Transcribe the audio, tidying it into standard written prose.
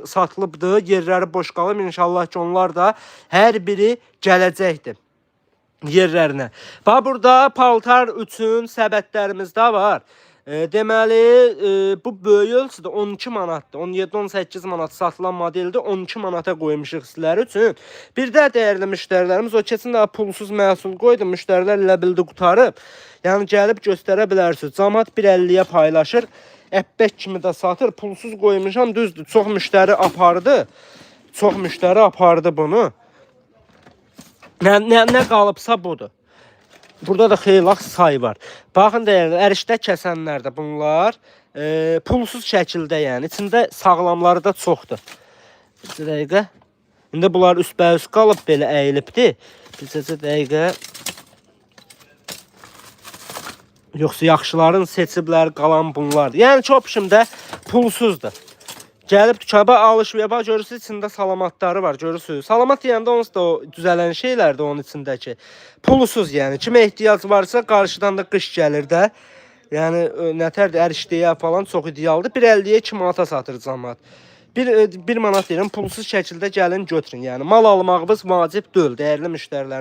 Satılıbdı, yerləri boş qalıb. İnşallah ki, onlar da hər biri gələcəkdir yerlərinə. Bax burada paltar üçün səbətlərimiz də var. Deməli, bu böyük ölçüdə 12 manatdır. 17-18 manat satılan modeldir. 12 manata qoymuşuq sizlər üçün. Bir də dəyərli müştərilərimiz, o keçən dəfə pulsuz məhsul qoydum. Müştərilər elə bildi qurtarıb. Yəni gəlib göstərə bilərsiniz. Camaat 1.50-yə paylaşır. Əppək kimi də satır. Pulsuz qoymuşam, düzdür. Çox müştəri apardı. Çox müştəri apardı bunu. Nə qalıbsa budur. Burada da xeyli say var. Baxın dəyərli ərişdə kəsənlər də bunlar pulsuz şəkildə, yəni içində sağlamları da çoxdur. Bir dəqiqə. İndi bunlar üstbəüst qalıb belə əyilibdi. Bir dəqiqə. Yoxsa yaxşıların seçiblər, qalan bunlardır. Yəni çox də pulsuzdur. Gəlib dükana alış-veriş, bax görürsüz içində salamatları var, görürsüz. Salamat deyəndə onsuz da o düzələn şeylərdir onun içindəki. Pulsuz yəni. Kimə ehtiyac varsa qarşıdan da qış gəlir də. Yəni nətərdir, ərişdəyə falan çox idealdır. 1.50-yə 2 manata satır camaat. 1 manat deyirəm, pulsuz şəkildə gəlin götürün. Yəni mal almağınız vacib deyil, dəyərli müştərilər.